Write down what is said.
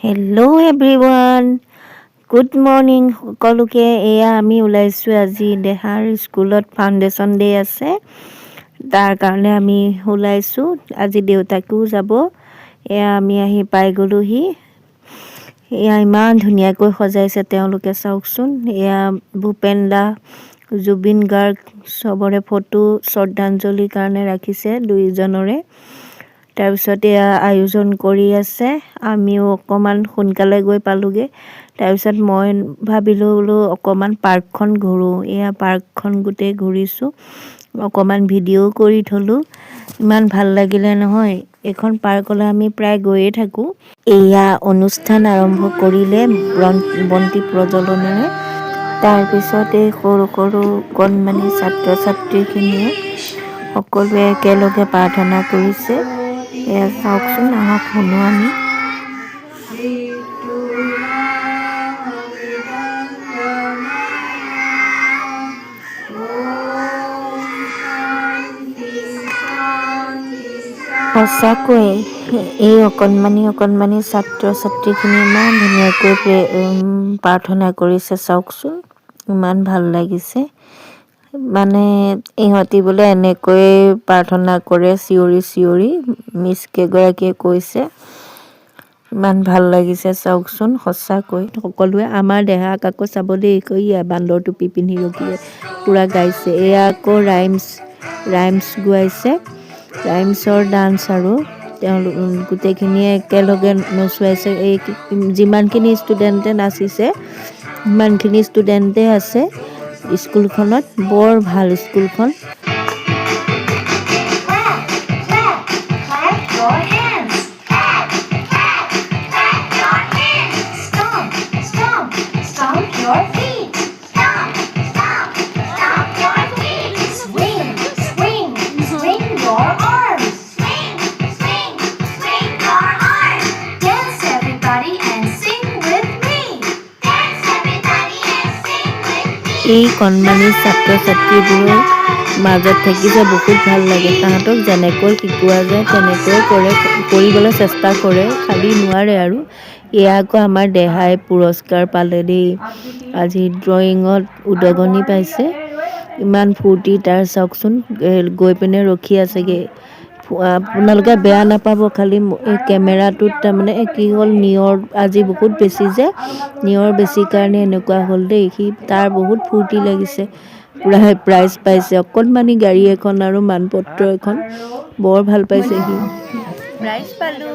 Hello everyone, good morning সকলোকে। এয়া আমি ওলাইছোঁ, আজি দেহাৰ স্কুলত ফাউণ্ডেশ্যন ডে আছে, তাৰ কাৰণে আমি ওলাইছোঁ। আজি দেউতাকো যাব। এয়া আমি আহি পাই গ'লোহি। এয়া ইমান ধুনীয়াকৈ সজাইছে তেওঁলোকে, চাওকচোন। এয়া ভূপেন দা, জুবিন গাৰ্গ চবৰে ফটো শ্ৰদ্ধাঞ্জলিৰ কাৰণে ৰাখিছে দুইজনৰে। তাৰপিছত এয়া আয়োজন কৰি আছে। আমিও অকণমান সোনকালে গৈ পালোগৈ। তাৰপিছত মই ভাবিলোঁ বোলো অকণমান পাৰ্কখন ঘূৰোঁ। এয়া পাৰ্কখন গোটেই ঘূৰিছোঁ, অকণমান ভিডিঅ'ও কৰি থ'লোঁ। ইমান ভাল লাগিলে নহয়। এইখন পাৰ্কলৈ আমি প্ৰায় গৈয়ে থাকোঁ। এয়া অনুষ্ঠান আৰম্ভ কৰিলে বন্তি প্ৰজ্বলনেৰে। তাৰপিছত এই সৰু সৰু কণমানি ছাত্ৰ ছাত্ৰীখিনিয়ে সকলোৱে একেলগে প্ৰাৰ্থনা কৰিছে। এয়া চাওকচোন, আহক শুনো আমি। সঁচাকৈয়ে এই অকণমানি অকণমানি ছাত্ৰ ছাত্ৰীখিনি ইমান ধুনীয়াকৈ প্ৰাৰ্থনা কৰিছে, চাওকচোন, ইমান ভাল লাগিছে। মানে ইহঁতি বোলে এনেকৈয়ে প্ৰাৰ্থনা কৰে চিঞৰি চিঞৰি, মিছ কেইগৰাকীয়ে কৈছে। ইমান ভাল লাগিছে, চাওকচোন। সঁচাকৈ সকলোৱে আমাৰ দেহাক আকৌ চাব দেই। এয়া বান্দৰ টুপি পিন্ধি ৰখি পূৰা গাইছে। এয়া আকৌ ৰাইমছ ৰাইমছ গোৱাইছে, ৰাইমছৰ ডান্স আৰু তেওঁলোক গোটেইখিনিয়ে একেলগে নচুৱাইছে। এই যিমানখিনি ষ্টুডেণ্টে নাচিছে, সিমানখিনি ষ্টুডেণ্টে আছে স্কুলখনত। বৰ ভাল স্কুলখন। Clap, clap, clap your hands. Clap, clap, clap your hands. Stomp, stomp, stomp your feet. Stomp, stomp, stomp your feet. Swing, swing, swing your arms. Swing, swing, swing your arms. Dance, everybody, and sing with me. Dance, everybody, and sing with me. এই কণমানি ছাত্ৰ ছাত্ৰীবোৰৰ মাজত থাকি যে বহুত ভাল লাগে। তাহাঁতক যেনেকৈ শিকোৱা যায় তেনেকৈ কৰে, কৰিবলৈ চেষ্টা কৰে, খালি নোৱাৰে আৰু। এয়া আকৌ আমাৰ দেহাই পুৰস্কাৰ পালে দেই আজি, ড্ৰয়িঙত উদগনি পাইছে। ইমান ফূৰ্তি তাৰ, চাওকচোন, গৈ পিনে ৰখি আছেগৈ। আপোনালোকে বেয়া নাপাব, খালি এই কেমেৰাটোত তাৰমানে কি হ'ল, নিয়ৰ আজি বহুত বেছি যে, নিয়ৰ বেছি কাৰণে এনেকুৱা হ'ল দেই। সি তাৰ বহুত ফূৰ্তি লাগিছে, পূৰা প্ৰাইজ পাইছে, অকণমানি গাড়ী এখন আৰু মানপত্ৰ এখন। বৰ ভাল পাইছে সি। প্ৰাইজ পালোঁ।